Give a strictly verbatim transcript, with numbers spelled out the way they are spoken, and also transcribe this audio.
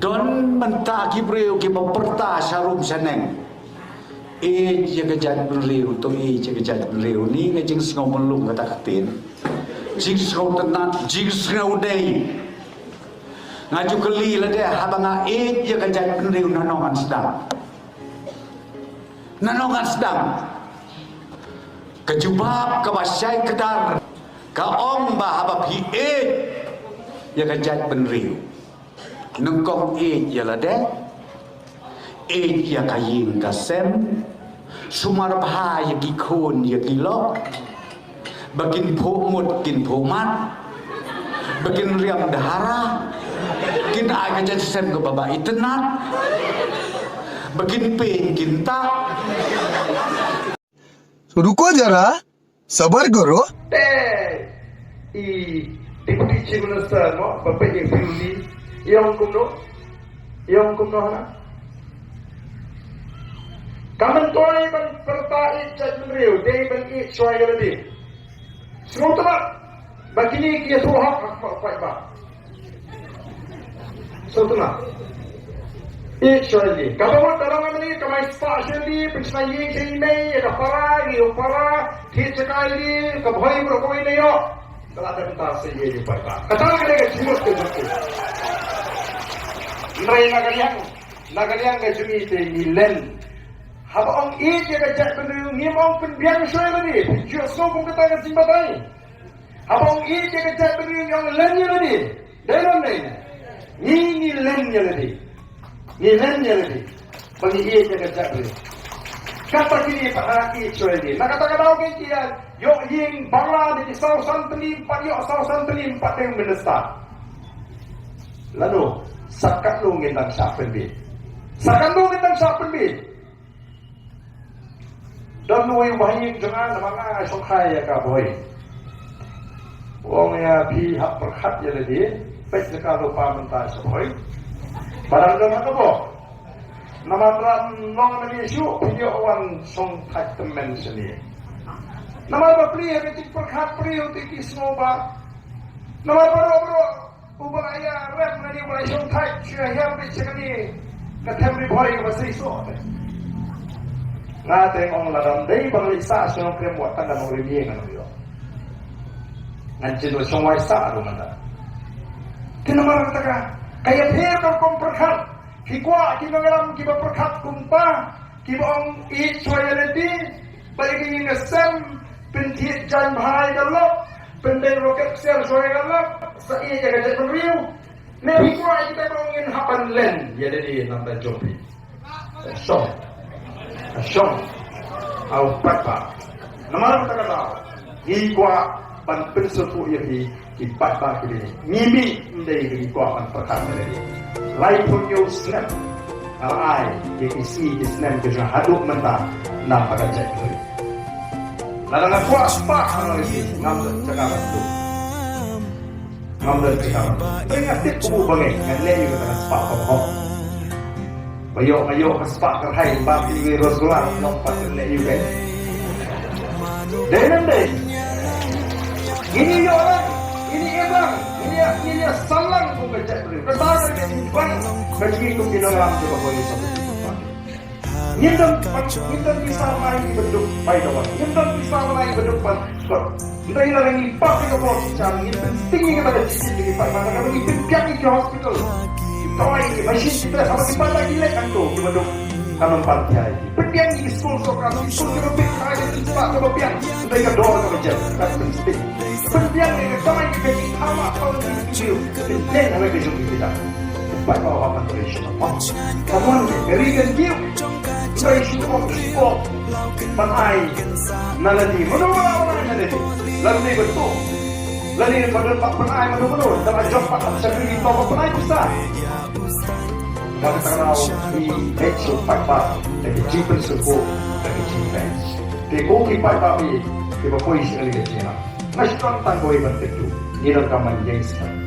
Don mynta ki briew kiba pyrta sharum shaneng. Ïeit ïa ka jaitbynriew, to ïeit ïa ka jaitbynriew. Ni nga jingsngew mlung kata ka ktien. Jingsngew tynnat, jingsngew dei. Nga ju kylli lade, haba nga ïeit ïa ka jaitbynriew, nano ngan sdang? Nano ngan sdang? Ka jubab kaba shai kdar ka ong ba haba phi ïeit ïa ka jaitbynriew, nyngkong ïeit ïa lade, ïeit ïa ka ïing ka sem, sumar bha ïa ki khun ïa ki lok, ba kin phuh mut kin phuh mat, ba kin riam dhara, kin ai ka jait sem kaba ba itynnat, ba kin pyn kin ta. Ruko jara, sabar karo. Te i Deputy Chief Minister mo, ba peit ïa phi u li, ïa ong kumno? Ïa ong kumno hana? Ka myntoi ban pyrta ïeit jaitbynriew, dei ban ïeit shuwa ïa lade. Sngewtynnat, ba kine ki ïathuh hok ha ka paidbah. Sngewtynnat. Ïeit shuwa ïa lade. Kaba mut ka long kane, ka mai spah shuwa ïa lade, pynshna ïing sha i mei, ïa ka para, ïa u para, thied jaka ïa lade, ka Bhoi baroh kawei na ïoh. Ka la dep mynta sa ïeit ïa u paidbah. Kata ka dei ka jingmut ka jong ki. Hynrei na ka liang, na ka liang ka jong ngi te ngi len. Haba ong ïeit ïa ka jaitbynriew, ngim ong pynbiang shuwa ïa lade. Pynjur sngewbha kum kata ka jingbatai. Haba ong ïeit ïa ka jaitbynriew, ngi ong len ïa lade. Dei ne ym dei? Ngi, ngi len ïa lade. Ngi len ïa lade. Ba ngi ïeit ïa ka jaitbynriew. Katba kine pat ha ïeit shuwa ïa lade. Na kata ka daw ki ïa ïoh ïing bangla ne ki saw san tylli, pat ïoh saw san tylli, pat dei u minister. Lano, sa katno ngin dang shah pynbieit? Sa katno ngin dang shah pynbieit? Don uwei u bahaïing jong nga, namar nga shongkhia ïa ka Bhoi. U ong ïa phi hap pyrkhat ïa lade, peit jaka lypa mynta sha Bhoi. Ba dang don ha ka Bhoi. Namar lada ym long lade shuh, phi ïoh wan shong thait tymmen shane. Namar ba plie ha ka jingpyrkhat briew te ki sngewbha. Namar baroh baroh uba la ïa rep lane uba la ïa shong thait sha hiar beit sha kane ka them Ri Bhoi kaba seisoh te. Nga te ong lada ym dei ba nga leit sah sha Nongkrem wat tang ka nongrim ïing ngan ïoh. Ngan jin shong wai sah ruh mynta. Te namar kata ka, ka ïapher ka rukom pyrkhat. Phi kwah ki nongïalam kiba pyrkhat kumta, kiba ong ïeit shuwa ïa lade, ba ïa ka ïing ka sem, pynthied jaiñ bha ïa ka lok, pynbeiñ rocket ksiar shuwa ïa ka lok, sa ïeit ïa ka jaitbynriew. Ne phi kwah ïa kita ba ong ngin hap ban len ïa lade na ka bynta jong phi. Shong. Shong. Aw papa. Namar kata ka daw, ngi kwah ban pynsyrkuh ïa phi ki paidbah ki dei. Ngi mih ym dei ba ngi kwah ban pyrkhat ïa lade. Laiphew hynñiew snem nga la ai ïa ki sngi ki snem ki jong nga haduh mynta na ka bynta jaitbynriew. Lada nga kwah spah nga la ïa phi, ngam don jaka ban duh. Ngam don jaka ban duh. Te nga tip kumno ba ngi ngan leh ïa kata ka spah kaba hok. Ba ïoh nga ïoh ka spah kyrhai ba phi ngi rosgulla long pat leh ïa u dei. Dei ne ym dei? Ngin ïoh lang, ngin ïoh lang, ngin ïoh, ngin ïoh salang kum ka jaitbynriew. Kata ka dei ka jingkwah ka jong ngi kum ki nongïalam kiba bun ïa sah. Ngim don, ngim don pisa ban ai ïa ki ban duk bai dawai. Ngim don pisa ban ai ïa ki ban duk ban Hynrei lada ngi pap ïa ka bor shitom, ngi pynsting ïa kata ka jingshitom jong ki paidbah, lada ngi pynbiang ïa ki hospital, ki dawai, ki machine, ki test, haba ki paidbah ki leit hangto, kiba duk kan ym pan thiah ïa ki. Pynbiang ïa ki skul sorkar, ki skul kiba biang, ki jingstad kiba biang, hynrei ka dor kaba jem, kan pynsting. Pynbiang ïa ka kamai ka jingkhama, ka jingkhama, pynbiang ïa ka jong ki paidbah. Paidbah ba pan ri shitom. Ka mon ka ri kan kiew. Hynrei shu ong shu ong ban ai na lade. Mano ba la ai na lade? Lade ba to. Lade ba don ba pynai mano mano. Da la jop pat ha shakri to ba pynai pisa. Ba ka tang nau i heh shu paidbah da ka jingpynsyrkuh da ka jingpynsyrkuh. Te ko ki paidbah i kiba poi sha kane ka jingïalang. Nga shu tang tang kawei ban tip tu. Ngi donkam ban ïeng sngewbha.